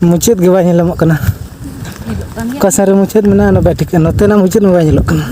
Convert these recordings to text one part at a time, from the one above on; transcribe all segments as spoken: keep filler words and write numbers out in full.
ᱢᱩᱪᱟᱹᱫ ᱜᱮ ᱵᱟᱭ ᱧᱮᱞᱚᱜ ᱠᱟᱱᱟ᱾ ᱚᱠᱟ ᱥᱮᱱ ᱨᱮ ᱢᱩᱪᱟᱹᱫ ᱢᱮᱱᱟᱜᱼᱟ, ᱚᱱᱟ ᱵᱟᱭ ᱴᱷᱤᱠᱟᱹᱜ ᱠᱟᱱᱟ᱾ ᱱᱚᱛᱮᱱᱟᱜ ᱢᱩᱪᱟᱹᱫ ᱢᱟ ᱵᱟᱭ ᱧᱮᱞᱚᱜ ᱠᱟᱱᱟ᱾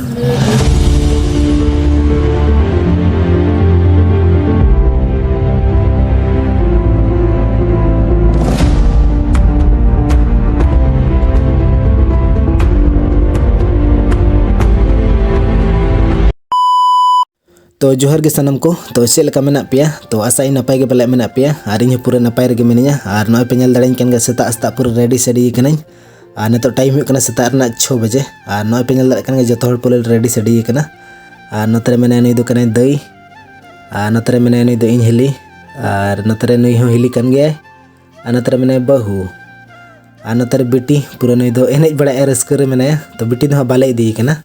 ᱛᱚ ᱡᱚᱦᱟᱨ ᱜᱮ ᱥᱟᱱᱟᱢ ᱠᱚ᱾ ᱛᱚ ᱪᱮᱫ ᱞᱮᱠᱟ ᱢᱮᱱᱟᱜ ᱯᱮᱭᱟ? ᱛᱚ ᱟᱥᱟ ᱤᱧ ᱱᱟᱯᱟᱭ ᱜᱮ ᱯᱟᱞᱮ ᱢᱮᱱᱟᱜ ᱯᱮᱭᱟ, ᱟᱨ ᱤᱧ ᱦᱚᱸ ᱯᱩᱨᱟᱹ ᱱᱟᱯᱟᱭ ᱨᱮᱜᱮ ᱢᱤᱱᱟᱹᱧᱟ᱾ ᱟᱨ ᱱᱚᱜᱼᱚᱭ ᱯᱮ ᱧᱮᱞ ᱫᱟᱲᱮᱧ ᱠᱟᱱ ᱜᱮᱭᱟ, ᱥᱮᱛᱟᱜ ᱥᱮᱛᱟᱜ ᱯᱩᱨᱟᱹ ᱨᱮᱰᱤ ᱥᱮᱰᱤ ᱠᱟᱹᱱᱟᱹᱧ᱾ ᱟᱨ ᱱᱤᱛᱚᱜ ᱴᱟᱭᱤᱢ ᱦᱩᱭᱩᱜ ᱠᱟᱱᱟ ᱥᱮᱛᱟᱜ ᱨᱮᱱᱟᱜ ᱪᱷᱚ ᱵᱟᱡᱮ᱾ ᱟᱨ ᱱᱚᱜᱼᱚᱭ ᱯᱮ ᱧᱮᱞ ᱫᱟᱲᱮᱭᱟᱜ ᱠᱟᱱ ᱜᱮᱭᱟ, ᱡᱚᱛᱚ ᱦᱚᱲ ᱯᱩᱨᱟᱹ ᱨᱮᱰᱤ ᱥᱮᱰᱤ ᱠᱟᱱᱟ᱾ ᱟᱨ ᱱᱚᱛᱮ ᱨᱮ ᱢᱮᱱᱟᱭᱟ, ᱱᱩᱭ ᱫᱚ ᱠᱟᱱᱟᱭ ᱫᱟᱹᱭ᱾ ᱟᱨ ᱱᱚᱛᱮ ᱨᱮ ᱢᱮᱱᱟᱭᱟ, ᱱᱩᱭ ᱫᱚ ᱤᱧ ᱦᱤᱞᱤ᱾ ᱟᱨ ᱱᱚᱛᱮ ᱨᱮ ᱱᱩᱭ ᱦᱚᱸ ᱦᱤᱞᱤ ᱠᱟᱱ ᱜᱮᱭᱟᱭ᱾ ᱟᱨ ᱱᱚᱛᱮ ᱨᱮ ᱢᱮᱱᱟᱭᱟ ᱵᱟᱹᱦᱩ᱾ ᱟᱨ ᱱᱚᱛᱮ ᱨᱮ ᱵᱤᱴᱤ, ᱯᱩᱨᱟᱹ ᱱᱩᱭ ᱫᱚ ᱮᱱᱮᱡ ᱵᱟᱲᱟᱭᱮᱫᱼᱟᱭ, ᱨᱟᱹᱥᱠᱟᱹ ᱨᱮ ᱢᱮᱱᱟᱭᱟ᱾ ᱛᱚ ᱵᱤᱴᱤ ᱫᱚ ᱦᱟᱸᱜ ᱵᱟᱞᱮ ᱤᱫᱤᱭᱮ ᱠᱟᱱᱟ᱾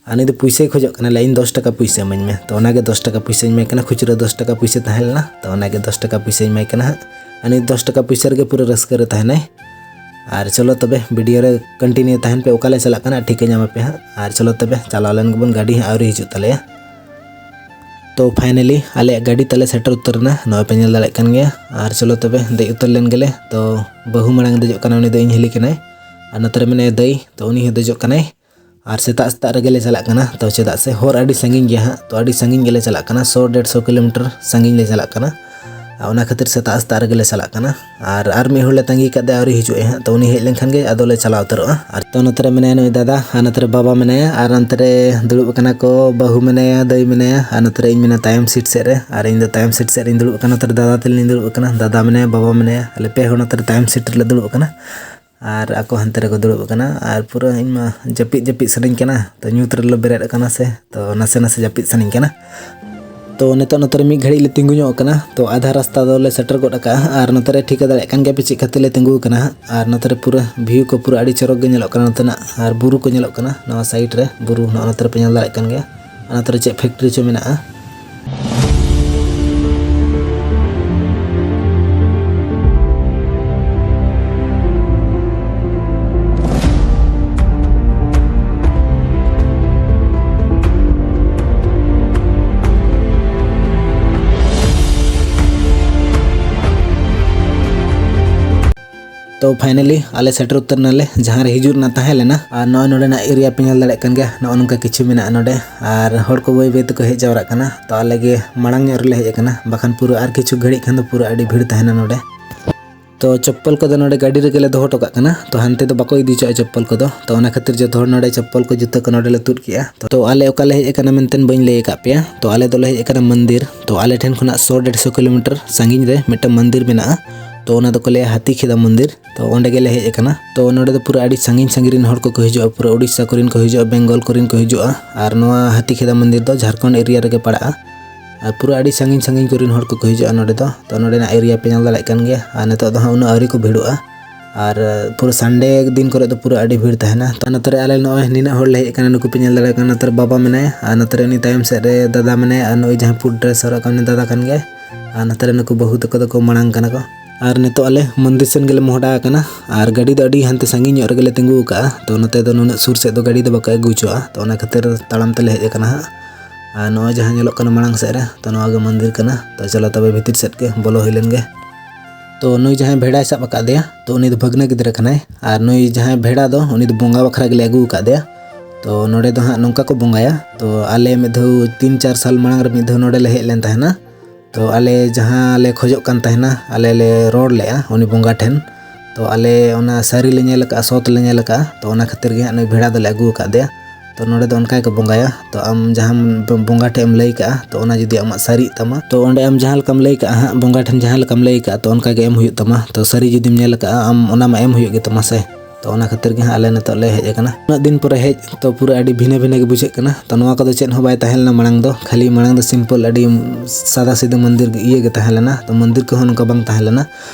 ᱟᱨ ᱱᱩᱭ ᱫᱚ ᱯᱩᱭᱥᱟᱹᱭ ᱠᱷᱚᱡᱚᱜ ᱠᱟᱱᱟ, ᱞᱟᱹᱭ, "ᱤᱧ ᱫᱚᱥ ᱴᱟᱠᱟ ᱯᱩᱭᱥᱟᱹ ᱤᱢᱟᱹᱧ ᱢᱮ᱾" ᱛᱚ ᱚᱱᱟᱜᱮ ᱫᱚᱥ ᱴᱟᱠᱟ ᱯᱩᱭᱥᱟᱹᱧ ᱮᱢᱟᱭ ᱠᱟᱱᱟ, ᱠᱷᱩᱪᱨᱟᱹ ᱫᱚᱥ ᱴᱟᱠᱟ ᱯᱩᱭᱥᱟᱹ ᱛᱟᱦᱮᱸ ᱞᱮᱱᱟ᱾ ᱛᱚ ᱚᱱᱟᱜᱮ ᱫᱚᱥ ᱴᱟᱠᱟ ᱯᱩᱭᱥᱟᱹᱧ ᱮᱢᱟᱭ ᱠᱟᱱᱟ ᱦᱟᱸᱜ᱾ ᱟᱨ ᱱᱩᱭ ᱫᱚᱥ ᱴᱟᱠᱟ ᱯᱩᱭᱥᱟᱹ ᱨᱮᱜᱮ ᱯᱩᱨᱟᱹ ᱨᱟᱹᱥᱠᱟᱹ ᱨᱮ ᱛᱟᱦᱮᱱᱟᱭ᱾ ᱟᱨ ᱪᱚᱞᱚ ᱛᱚᱵᱮ ᱵᱷᱤᱰᱤᱭᱳ ᱨᱮ ᱠᱚᱱᱴᱤᱱᱤᱭᱩ ᱛᱟᱦᱮᱱ ᱯᱮ, ᱚᱠᱟ ᱞᱮ ᱪᱟᱞᱟᱜ ᱠᱟᱱᱟ ᱴᱷᱤᱠᱟᱹ ᱧᱟᱢ ᱟᱯᱮ ᱦᱟᱸᱜ᱾ ᱟᱨ ᱪᱚᱞᱚ ᱛᱚᱵᱮ ᱪᱟᱞᱟᱣ ᱞᱮᱱ ᱜᱮᱵᱚᱱ, ᱜᱟᱹᱰᱤ ᱦᱟᱸᱜ ᱟᱹᱣᱨᱤ ᱦᱤᱡᱩᱜ ᱛᱟᱞᱮᱭᱟ᱾ ᱛᱚ ᱯᱷᱟᱭᱱᱟᱞᱤ ᱟᱞᱮᱭᱟᱜ ᱜᱟᱹᱰᱤ ᱛᱟᱞᱮ ᱥᱮᱴᱮᱨ ᱩᱛᱟᱹᱨ ᱮᱱᱟ, ᱱᱚᱜᱼᱚᱭ ᱯᱮ ᱧᱮᱞ ᱫᱟᱲᱮᱭᱟᱜ ᱠᱟᱱ ᱜᱮᱭᱟ᱾ ᱟᱨ ᱪᱚᱞᱚ ᱛᱚᱵᱮ ᱫᱮᱡ ᱩᱛᱟᱹᱨ ᱞᱮᱱ ᱜᱮᱞᱮ᱾ ᱛᱚ ᱵᱟᱹᱦᱩ ᱢᱟᱲᱟᱝ ᱫᱮᱡᱚᱜ ᱠᱟᱱᱟ, ᱩᱱᱤ ᱫᱚ ᱤᱧ ᱦᱤᱞᱤ ᱠᱟᱱᱟᱭ᱾ ᱟᱨ ᱱᱚᱛᱮ ᱨᱮ ᱢᱮᱱᱟᱭᱟ ᱫᱟᱹᱭ, ᱛᱚ ᱩᱱᱤ ᱦᱚᱸ ᱫᱮᱡᱚᱜ ᱠᱟᱱᱟᱭ᱾ ᱟᱨ ᱥᱮᱛᱟᱜ ᱥᱮᱛᱟᱜ ᱨᱮᱜᱮ ᱞᱮ ᱪᱟᱞᱟᱜ ᱠᱟᱱᱟ, ᱛᱚ ᱪᱮᱫᱟᱜ ᱥᱮ ᱦᱚᱨ ᱟᱹᱰᱤ ᱥᱟᱺᱜᱤᱧ ᱜᱮᱭᱟ ᱦᱟᱸᱜ, ᱛᱚ ᱟᱹᱰᱤ ᱥᱟᱺᱜᱤᱧ ᱜᱮᱞᱮ ᱪᱟᱞᱟᱜ ᱠᱟᱱᱟ, ᱥᱚ ᱰᱮᱲᱥᱚ ᱠᱤᱞᱳᱢᱤᱴᱟᱨ ᱥᱟᱺᱜᱤᱧ ᱞᱮ ᱪᱟᱞᱟᱜ ᱠᱟᱱᱟ᱾ ᱟᱨ ᱚᱱᱟ ᱠᱷᱟᱹᱛᱤᱨ ᱥᱮᱛᱟᱜ ᱥᱮᱛᱟᱜ ᱨᱮᱜᱮ ᱞᱮ ᱪᱟᱞᱟᱜ ᱠᱟᱱᱟ᱾ ᱟᱨ ᱟᱨ ᱢᱤᱫ ᱦᱚᱲ ᱞᱮ ᱛᱟᱺᱜᱤ ᱠᱟᱫᱮᱭᱟ, ᱟᱹᱣᱨᱤ ᱦᱤᱡᱩᱜ ᱟᱭ ᱦᱟᱸᱜ, ᱛᱚ ᱩᱱᱤ ᱦᱮᱡ ᱞᱮᱱᱠᱷᱟᱱ ᱜᱮ ᱟᱫᱚ ᱞᱮ ᱪᱟᱞᱟᱣ ᱩᱛᱟᱹᱨᱚᱜᱼᱟ᱾ ᱟᱨ ᱛᱚ ᱱᱚᱛᱮ ᱨᱮ ᱢᱮᱱᱟᱭᱟ ᱱᱩᱭ ᱫᱟᱫᱟ, ᱟᱨ ᱱᱚᱛᱮ ᱨᱮ ᱵᱟᱵᱟ ᱢᱮᱱᱟᱭᱟ, ᱟᱨ ᱱᱚᱛᱮ ᱨᱮ ᱫᱩᱲᱩᱵ ᱟᱠᱟᱱᱟ ᱠᱚ, ᱵᱟᱹᱦᱩ ᱢᱮᱱᱟᱭᱟ, ᱫᱟᱹᱭ ᱢᱮᱱᱟᱭᱟ, ᱟᱨ ᱱᱚᱛᱮ ᱨᱮ ᱤᱧ ᱢᱮᱱᱟ ᱛᱟᱭᱚᱢ ᱥᱤᱴ ᱥᱮᱫ ᱨᱮ, ᱟᱨ ᱤᱧ ᱫᱚ ᱛᱟᱭᱚᱢ ᱥᱤᱴ ᱥᱮᱫ ᱨᱤᱧ ᱫᱩᱲᱩᱵ ᱟᱠᱟᱱᱟ᱾ ᱱᱚᱛᱮ ᱨᱮ ᱫᱟᱫᱟ ᱛᱟᱹᱞᱤᱧ ᱞᱤᱧ ᱫᱩᱲᱩᱵ ᱟᱠᱟᱱᱟ, ᱫᱟᱫᱟ ᱢᱮᱱᱟᱭᱟ, ᱵᱟᱵᱟ ᱢᱮᱱᱟᱭᱟ, ᱟᱞᱮ ᱯᱮ ᱦᱚᱲ ᱱᱚᱛᱮ ᱨᱮ ᱛᱟᱭᱚᱢ ᱥᱤᱴ ᱨᱮᱞᱮ ᱫᱩᱲᱩᱵ ᱟᱠᱟᱱᱟ᱾ ᱟᱨ ᱟᱠᱚ ᱦᱟᱱᱛᱮ ᱨᱮᱠᱚ ᱫᱩᱲᱩᱵ ᱟᱠᱟᱱᱟ᱾ ᱟᱨ ᱯᱩᱨᱟᱹ ᱤᱧ ᱢᱟ ᱡᱟᱹᱯᱤᱫ ᱡᱟᱹᱯᱤᱫ ᱥᱟᱱᱟᱧ ᱠᱟᱱᱟ, ᱛᱚ ᱧᱩᱛ ᱨᱮᱞᱮ ᱵᱮᱨᱮᱫ ᱟᱠᱟᱱᱟ ᱥᱮ, ᱛᱚ ᱱᱟᱥᱮ ᱱᱟᱥᱮ ᱡᱟᱹᱯᱤᱫ ᱥᱟᱱᱟᱧ ᱠᱟᱱᱟ᱾ ᱛᱚ ᱱᱤᱛᱚᱜ ᱱᱚᱛᱮ ᱨᱮ ᱢᱤᱫ ᱜᱷᱟᱹᱲᱤᱡ ᱞᱮ ᱛᱤᱸᱜᱩ ᱧᱚᱜ ᱟᱠᱟᱱᱟ᱾ ᱛᱚ ᱟᱫᱷᱟ ᱨᱟᱥᱛᱟ ᱫᱚᱞᱮ ᱥᱮᱴᱮᱨ ᱜᱚᱫ ᱟᱠᱟᱜᱼᱟ᱾ ᱟᱨ ᱱᱚᱛᱮ ᱨᱮ ᱴᱷᱤᱠᱟᱹ ᱫᱟᱲᱮᱭᱟᱜ ᱠᱟᱱ ᱜᱮᱭᱟ ᱯᱮ ᱪᱮᱫ ᱠᱷᱟᱹᱛᱤᱨ ᱞᱮ ᱛᱤᱸᱜᱩ ᱟᱠᱟᱱᱟ ᱦᱟᱸᱜ᱾ ᱟᱨ ᱱᱚᱛᱮ ᱨᱮ ᱯᱩᱨᱟᱹ ᱵᱷᱤᱭᱩ ᱠᱚ ᱯᱩᱨᱟᱹ ᱟᱹᱰᱤ ᱪᱚᱨᱚᱠ ᱜᱮ ᱧᱮᱞᱚᱜ ᱠᱟᱱᱟ ᱱᱚᱛᱮᱱᱟᱜ᱾ ᱟᱨ ᱵᱩᱨᱩ ᱠᱚ ᱧᱮᱞᱚᱜ ᱠᱟᱱᱟ ᱱᱚᱣᱟ ᱥᱟᱭᱤᱰ ᱨᱮ, ᱵᱩᱨᱩ ᱱᱚᱜᱼᱚ ᱱᱚᱛᱮ ᱨᱮ ᱯᱮ ᱧᱮᱞ ᱫᱟᱲᱮᱭᱟᱜ ᱠᱟᱱ ᱜᱮᱭᱟ᱾ ᱟᱨ ᱱᱚᱛᱮ ᱨᱮ ᱪᱮᱫ ᱯᱷᱮᱠᱴᱨᱤ ᱪᱚ ᱢᱮᱱᱟᱜᱼᱟ᱾ ᱛᱚ finally ᱟᱞᱮ ᱥᱮᱴᱮᱨ ᱩᱛᱟᱹᱨ ᱱᱟᱞᱮ ᱡᱟᱦᱟᱸ ᱨᱮ ᱦᱤᱡᱩᱜ ᱨᱮᱱᱟᱜ ᱛᱟᱦᱮᱸ ᱞᱮᱱᱟ᱾ ᱟᱨ ᱱᱚᱜᱼᱚᱭ ᱱᱚᱰᱮᱱᱟᱜ area ᱯᱮ ᱧᱮᱞ ᱫᱟᱲᱮᱭᱟᱜ ᱠᱟᱱ ᱜᱮᱭᱟ, ᱱᱚᱜᱼᱚ ᱱᱚᱝᱠᱟ ᱠᱤᱪᱷᱩ ᱢᱮᱱᱟᱜᱼᱟ ᱱᱚᱰᱮ᱾ ᱟᱨ ᱦᱚᱲ ᱠᱚ ᱵᱟᱹᱭ ᱵᱟᱹᱭ ᱛᱮᱠᱚ ᱦᱮᱡ ᱡᱟᱣᱨᱟᱜ ᱠᱟᱱᱟ᱾ ᱛᱚ ᱟᱞᱮ ᱜᱮ ᱢᱟᱲᱟᱝ ᱧᱚᱜ ᱨᱮᱞᱮ ᱦᱮᱡ ᱟᱠᱟᱱᱟ, ᱵᱟᱠᱷᱟᱱ ᱯᱩᱨᱟᱹ ᱟᱨ ᱠᱤᱪᱷᱩ ᱜᱷᱟᱹᱲᱤᱡ ᱠᱷᱟᱱ ᱫᱚ ᱯᱩᱨᱟᱹ ᱟᱹᱰᱤ ᱵᱷᱤᱲ ᱛᱟᱦᱮᱱᱟ ᱱᱚᱰᱮ᱾ ᱛᱚ ᱪᱚᱯᱯᱚᱞ ᱠᱚᱫᱚ ᱱᱚᱰᱮ ᱜᱟᱹᱰᱤ ᱨᱮᱜᱮ ᱞᱮ ᱫᱚᱦᱚ ᱦᱚᱴᱚ ᱠᱟᱜ ᱠᱟᱱᱟ᱾ ᱛᱚ ᱦᱟᱱᱛᱮ ᱫᱚ ᱵᱟᱠᱚ ᱤᱫᱤ ᱦᱚᱪᱚᱣᱟᱜᱼᱟ ᱪᱚᱯᱯᱚᱞ ᱠᱚᱫᱚ᱾ ᱛᱚ ᱚᱱᱟ ᱠᱷᱟᱹᱛᱤᱨ ᱡᱚᱛᱚ ᱦᱚᱲ ᱱᱚᱰᱮ ᱪᱚᱯᱯᱚᱞ ᱠᱚ, ᱡᱩᱛᱟᱹ ᱠᱚ ᱱᱚᱰᱮ ᱞᱮ ᱛᱩᱫ ᱠᱮᱜᱼᱟ᱾ ᱛᱚ ᱟᱞᱮ ᱚᱠᱟ ᱞᱮ ᱦᱮᱡ ᱟᱠᱟᱱᱟ ᱢᱮᱱᱛᱮ ᱵᱟᱹᱧ ᱞᱟᱹᱭ ᱟᱠᱟᱫ ᱯᱮᱭᱟ᱾ ᱛᱚ ᱟᱞᱮ ᱫᱚᱞᱮ ᱦᱮᱡ ᱟᱠᱟᱱᱟ ᱢᱚᱱᱫᱤᱨ᱾ ᱛᱚ ᱟᱞᱮ ᱴᱷᱮᱱ ᱠᱷᱚᱱᱟᱜ ᱥᱚ ᱰᱮᱲᱥᱚ ᱠᱤᱞᱳᱢᱤᱴᱟᱨ ᱥᱟᱺᱜᱤᱧ ᱨᱮ ᱢᱤᱫᱴᱟᱝ ᱢᱚᱱᱫᱤᱨ ᱢᱮᱱᱟᱜᱼᱟ᱾ ᱛᱚ ᱚᱱᱟ ᱫᱚᱠᱚ ᱞᱟᱹᱭᱟ ᱦᱟᱹᱛᱤ ᱠᱷᱮᱫᱟ ᱢᱚᱱᱫᱤᱨ᱾ ᱛᱚ ᱚᱸᱰᱮ ᱜᱮᱞᱮ ᱦᱮᱡ ᱟᱠᱟᱱᱟ᱾ ᱛᱚ ᱱᱚᱰᱮ ᱫᱚ ᱯᱩᱨᱟᱹ ᱟᱹᱰᱤ ᱥᱟᱺᱜᱤᱧ ᱥᱟᱺᱜᱤᱧ ᱨᱮᱱ ᱦᱚᱲ ᱠᱚᱠᱚ ᱦᱤᱡᱩᱜᱼᱟ, ᱯᱩᱨᱟᱹ ᱳᱰᱤᱥᱟ ᱠᱚᱨᱮᱱ ᱠᱚ ᱦᱤᱡᱩᱜᱼᱟ, ᱵᱮᱝᱜᱚᱞ ᱠᱚᱨᱮᱱ ᱠᱚ ᱦᱤᱡᱩᱜᱼᱟ᱾ ᱟᱨ ᱱᱚᱣᱟ ᱦᱟᱹᱛᱤ ᱠᱷᱮᱫᱟ ᱢᱚᱱᱫᱤᱨ ᱫᱚ ᱡᱷᱟᱲᱠᱷᱚᱸᱰ area ᱨᱮᱜᱮ ᱯᱟᱲᱟᱜᱼᱟ᱾ ᱟᱨ ᱯᱩᱨᱟᱹ ᱟᱹᱰᱤ ᱥᱟᱺᱜᱤᱧ ᱥᱟᱺᱜᱤᱧ ᱠᱚᱨᱮᱱ ᱦᱚᱲ ᱠᱚᱠᱚ ᱦᱤᱡᱩᱜᱼᱟ ᱱᱚᱰᱮ ᱫᱚ᱾ ᱛᱚ ᱱᱚᱰᱮᱱᱟᱜ area ᱯᱮ ᱧᱮᱞ ᱫᱟᱲᱮᱭᱟᱜ ᱠᱟᱱ ᱜᱮᱭᱟ᱾ ᱟᱨ ᱱᱤᱛᱚᱜ ᱫᱚ ᱦᱟᱸᱜ ᱩᱱᱟᱹᱜ ᱟᱹᱣᱨᱤ ᱠᱚ ᱵᱷᱤᱲᱚᱜᱼᱟ᱾ ᱟᱨ ᱯᱩᱨᱟᱹ Sunday ᱫᱤᱱ ᱠᱚᱨᱮ ᱫᱚ ᱯᱩᱨᱟᱹ ᱟᱹᱰᱤ ᱵᱷᱤᱲ ᱛᱟᱦᱮᱱᱟ᱾ ᱛᱚ ᱱᱚᱛᱮ ᱨᱮ ᱟᱞᱮ ᱱᱚᱜᱼᱚᱭ ᱱᱤᱱᱟᱹᱜ ᱦᱚᱲ ᱞᱮ ᱦᱮᱡ ᱟᱠᱟᱱᱟ, ᱱᱩᱠᱩ ᱯᱮ ᱧᱮᱞ ᱫᱟᱲᱮᱭᱟᱜ ᱠᱟᱱᱟ᱾ ᱱᱚᱛᱮ ᱨᱮ ᱵᱟᱵᱟ ᱢᱮᱱᱟᱭᱟ, ᱟᱨ ᱱᱚᱛᱮ ᱨᱮ ᱩᱱᱤ ᱛᱟᱭᱚᱢ ᱥᱮᱫ ᱨᱮ ᱫᱟᱫᱟ ᱢᱮᱱᱟᱭᱟ, ᱟᱨ ᱱᱩᱭ ᱡᱟᱦᱟᱸ ᱯᱩᱸᱰ dress ᱦᱚᱨᱚᱜ ᱟᱠᱟᱫ ᱩᱱᱤ ᱫᱟᱫᱟ ᱠᱟᱱ ᱜᱮᱭᱟᱭ᱾ ᱟᱨ ᱱᱚᱛᱮ ᱨᱮ ᱱᱩᱠᱩ ᱵᱟᱹᱦᱩ ᱛᱟᱠᱚ ᱫᱚᱠᱚ ᱢᱟᱲᱟᱝ ᱠᱟᱱᱟ ᱠᱚ᱾ ᱟᱨ ᱱᱤᱛᱚᱜ ᱟᱞᱮ ᱢᱚᱱᱫᱤᱨ ᱥᱮᱱ ᱜᱮᱞᱮ ᱢᱚᱦᱰᱟ ᱟᱠᱟᱱᱟ᱾ ᱟᱨ ᱜᱟᱹᱰᱤ ᱫᱚ ᱟᱹᱰᱤ ᱦᱟᱱᱛᱮ ᱥᱟᱺᱜᱤᱧ ᱧᱚᱜ ᱨᱮᱜᱮ ᱞᱮ ᱛᱤᱸᱜᱩ ᱟᱠᱟᱫᱼᱟ᱾ ᱛᱚ ᱱᱚᱛᱮ ᱫᱚ ᱱᱩᱱᱟᱹᱜ ᱥᱩᱨ ᱥᱮᱫ ᱫᱚ ᱜᱟᱹᱰᱤ ᱫᱚ ᱵᱟᱠᱚ ᱟᱹᱜᱩ ᱦᱚᱪᱚᱣᱟᱜᱼᱟ᱾ ᱛᱚ ᱚᱱᱟ ᱠᱷᱟᱹᱛᱤᱨ ᱛᱟᱲᱟᱢ ᱛᱮᱞᱮ ᱦᱮᱡ ᱟᱠᱟᱱᱟ ᱦᱟᱸᱜ᱾ ᱟᱨ ᱱᱚᱜᱼᱚᱭ ᱡᱟᱦᱟᱸ ᱧᱮᱞᱚᱜ ᱠᱟᱱᱟ ᱢᱟᱲᱟᱝ ᱥᱮᱫ ᱨᱮ, ᱛᱚ ᱱᱚᱣᱟ ᱜᱮ ᱢᱚᱱᱫᱤᱨ ᱠᱟᱱᱟ᱾ ᱛᱚ ᱪᱚᱞᱚ ᱛᱚᱵᱮ ᱵᱷᱤᱛᱤᱨ ᱥᱮᱫ ᱜᱮ ᱵᱚᱞᱚ ᱦᱩᱭ ᱞᱮᱱ ᱜᱮ᱾ ᱛᱚ ᱱᱩᱭ ᱡᱟᱦᱟᱸᱭ ᱵᱷᱮᱲᱟᱭ ᱥᱟᱵ ᱟᱠᱟᱫᱮᱭᱟ, ᱛᱚ ᱩᱱᱤ ᱫᱚ ᱵᱷᱟᱹᱜᱽᱱᱟᱹ ᱜᱤᱫᱽᱨᱟᱹ ᱠᱟᱱᱟᱭ᱾ ᱟᱨ ᱱᱩᱭ ᱡᱟᱦᱟᱸᱭ ᱵᱷᱮᱲᱟ ᱫᱚ, ᱩᱱᱤ ᱫᱚ ᱵᱚᱸᱜᱟ ᱵᱟᱠᱷᱨᱟ ᱜᱮᱞᱮ ᱟᱹᱜᱩ ᱟᱠᱟᱫᱮᱭᱟ᱾ ᱛᱚ ᱱᱚᱰᱮ ᱫᱚ ᱦᱟᱸᱜ ᱱᱚᱝᱠᱟ ᱠᱚ ᱵᱚᱸᱜᱟᱭᱟ᱾ ᱛᱚ ᱟᱞᱮ ᱢᱤᱫ ᱫᱷᱟᱣ ᱛᱤᱱ ᱪᱟᱨ ᱥᱟᱞ ᱢᱟᱲᱟᱝ ᱨᱮ ᱢᱤᱫ ᱫᱷᱟᱣ ᱱᱚᱰᱮ ᱞᱮ ᱦᱮᱡ ᱞᱮᱱ ᱛᱟᱦᱮᱱᱟ᱾ ᱛᱚ ᱟᱞᱮ ᱡᱟᱦᱟᱸ ᱞᱮ ᱠᱷᱚᱡᱚᱜ ᱠᱟᱱ ᱛᱟᱦᱮᱱᱟ, ᱟᱞᱮ ᱞᱮ ᱨᱚᱲ ᱞᱮᱜᱼᱟ ᱩᱱᱤ ᱵᱚᱸᱜᱟ ᱴᱷᱮᱱ᱾ ᱛᱚ ᱟᱞᱮ ᱚᱱᱟ ᱥᱟᱹᱨᱤ ᱞᱮ ᱧᱮᱞ ᱟᱠᱟᱫᱼᱟ, ᱥᱚᱛ ᱞᱮ ᱧᱮᱞ ᱟᱠᱟᱫᱼᱟ᱾ ᱛᱚ ᱚᱱᱟ ᱠᱷᱟᱹᱛᱤᱨ ᱜᱮ ᱦᱟᱸᱜ ᱱᱩᱭ ᱵᱷᱮᱲᱟ ᱫᱚᱞᱮ ᱟᱹᱜᱩ ᱟᱠᱟᱫᱮᱭᱟ᱾ ᱛᱚ ᱱᱚᱰᱮ ᱫᱚ ᱚᱱᱠᱟ ᱜᱮᱠᱚ ᱵᱚᱸᱜᱟᱭᱟ᱾ ᱛᱚ ᱟᱢ ᱡᱟᱦᱟᱸ ᱵᱚᱸᱜᱟ ᱴᱷᱮᱡ ᱮᱢ ᱞᱟᱹᱭ ᱠᱟᱜᱼᱟ, ᱛᱚ ᱚᱱᱟ ᱡᱩᱫᱤ ᱟᱢᱟᱜ ᱥᱟᱹᱨᱤᱜ ᱛᱟᱢᱟ, ᱛᱚ ᱚᱸᱰᱮ ᱟᱢ ᱡᱟᱦᱟᱸ ᱞᱮᱠᱟᱢ ᱞᱟᱹᱭ ᱠᱟᱜᱼᱟ ᱦᱟᱸᱜ, ᱵᱚᱸᱜᱟ ᱴᱷᱮᱱ ᱡᱟᱦᱟᱸ ᱞᱮᱠᱟᱢ ᱞᱟᱹᱭ ᱠᱟᱜᱼᱟ, ᱛᱚ ᱚᱱᱠᱟ ᱜᱮ ᱮᱢ ᱦᱩᱭᱩᱜ ᱛᱟᱢᱟ᱾ ᱛᱚ ᱥᱟᱹᱨᱤ ᱡᱩᱫᱤᱢ ᱧᱮᱞ ᱠᱟᱜᱼᱟ ᱟᱢ, ᱚᱱᱟ ᱢᱟ ᱮᱢ ᱦᱩᱭᱩᱜ ᱜᱮ ᱛᱟᱢᱟ ᱥᱮ᱾ ᱛᱚ ᱚᱱᱟ ᱠᱷᱟᱹᱛᱤᱨ ᱜᱮ ᱦᱟᱸᱜ ᱟᱞᱮ ᱱᱤᱛᱚᱜ ᱞᱮ ᱦᱮᱡ ᱟᱠᱟᱱᱟ᱾ ᱩᱱᱟᱹᱜ ᱫᱤᱱ ᱯᱚᱨᱮ ᱦᱮᱡ, ᱛᱚ ᱯᱩᱨᱟᱹ ᱟᱹᱰᱤ ᱵᱷᱤᱱᱟᱹ ᱵᱷᱤᱱᱟᱹ ᱜᱮ ᱵᱩᱡᱷᱟᱹᱜ ᱠᱟᱱᱟ᱾ ᱛᱚ ᱱᱚᱣᱟ ᱠᱚᱫᱚ ᱪᱮᱫ ᱦᱚᱸ ᱵᱟᱭ ᱛᱟᱦᱮᱸ ᱞᱮᱱᱟ ᱢᱟᱲᱟᱝ ᱫᱚ, ᱠᱷᱟᱹᱞᱤ ᱢᱟᱲᱟᱝ ᱫᱚ simple ᱟᱹᱰᱤ ᱥᱟᱫᱟ ᱥᱤᱫᱟᱹ ᱢᱚᱱᱫᱤᱨ ᱜᱮ, ᱤᱭᱟᱹ ᱜᱮ ᱛᱟᱦᱮᱸ ᱞᱮᱱᱟ᱾ ᱛᱚ ᱢᱚᱱᱫᱤᱨ ᱠᱚᱦᱚᱸ ᱱᱚᱝᱠᱟ ᱵᱟᱝ ᱛᱟᱦᱮᱸ ᱞᱮᱱᱟ᱾